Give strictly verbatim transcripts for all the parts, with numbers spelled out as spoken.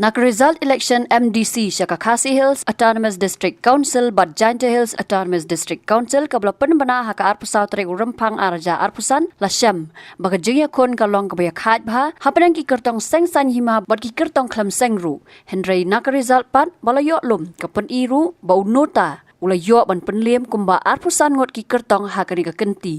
Na ka result election M D C sha ka Khasi Hills Autonomous District Council bad Jaintia Hills Autonomous District Council kaba la pynbna ha ka arphew saw tarik u Rymphang arhajar arphew san la shem ba ka jingïakhun ka long kaba ïakhaid bha hapdeng ki kyrtong seng saiñ hima bad ki kyrtong khlem seng ruh. Hynrei na ka result pat ba la ïoh lum ka pyni ruh ba u NOTA u la ïoh ban pynliem kumba arphew san ngut ki kyrtong ha kane ka kynti.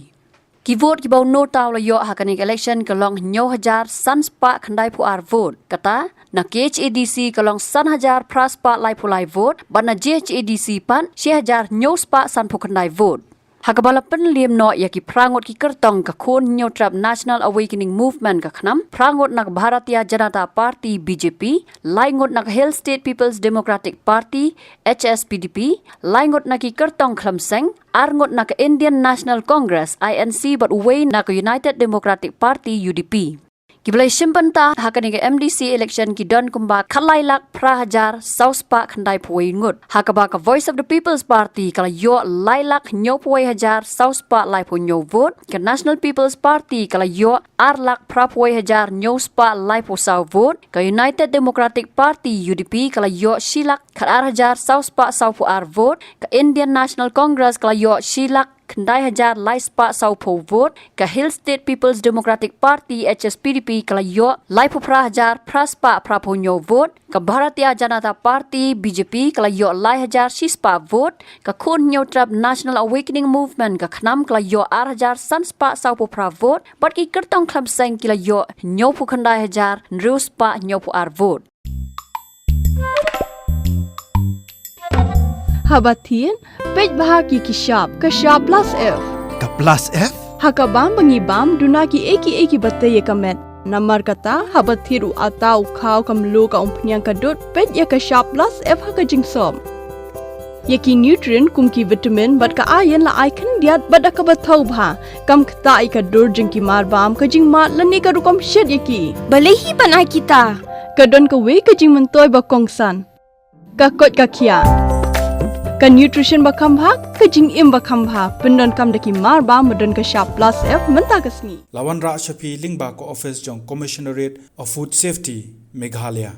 Ki vote kiba u NOTA u la ïoh ha kane ka election ka long hynñiew hajar san spah khyndai phew ar vote. Kata na K H A D C ka long san hajar phra spah laiphew lai vote bad na J H A D C pat shi hajar hynñiew spah sanphew khyndai vote. Ha kaba la pynliem noh ïa ki phra ngut ki kyrtong ka khun Hynñiewtrep National Awakening Movement ka KHNAM, phra ngut na ka Bharatiya Janata Party B J P, lai ngut na ka Hill State People's Democratic Party H S P D P, lai ngut na ki kyrtong khlem seng, ar ngut na ka Indian National Congress I N C bad uwei na ka United Democratic Party U D P. Kiba la shim bynta ha kane ka M D C election ki don kumba khatlai lak phra hajar saw spah khyndai phew wei ngut. Ha kaba ka Voice of the People's Party ka la ïoh lai lak hynñiew phew wei hajar saw spah laiphew hynñiew vote, ka National People's Party ka la ïoh ar lak phra phew wei hajar hynñiew spah laiphew saw vote, ka United Democratic Party U D P ka la ïoh shi lak khatar hajar saw spah saw phew ar vote, ka Indian National Congress ka la ïoh shi lak khyndai hajar lai spah saw phew vote, ka Hill State People's Democratic Party H S P D P ka la ïoh laiphew phra hajar phra spah phra phew hynñiew vote, ka Bharatiya Janata Party B J P ka la ïoh lai hajar shi spah vote, ka khun Hynñiewtrep National Awakening Movement ka KHNAM ka la ïoh ar hajar san spah saw phew phra vote, bad ki kyrtong khlem seng ki la ïoh hynñiew phew khyndai hajar hynriew spah hynñiew phew ar vote. Haba thied, peit bha ki ki shap, ka shap plus F. Ka plus F? Ha ka bam ba ngi bam, duna ki ei ki ei kiba tei ïa ka met. Namar kata, haba thied u atta u khaw ka mluh ka umphniang ka dud, peit ïa ka shap plus F ha ka jingsop. Ïa ki nutrient kum ki vitamin bad ka iron la ai khyndiat bad da kaba thaw bha. Kam ktah ïa ka dur jong ki mar bam, ka jingmad lane ka rukom shet ïa ki. Balei hi ban ai kita? Ka don kawei ka jingmyntoi ba kongsan. Ka koit ka khiah. Ka nutrition ba kham bha, ka jingim ba kham bha. Pyndonkam da ki mar bam ba don ka shap plus F mynta ka sngi. La wanrah sha phi lyngba ka office jong Commissionerate of Food Safety, Meghalaya.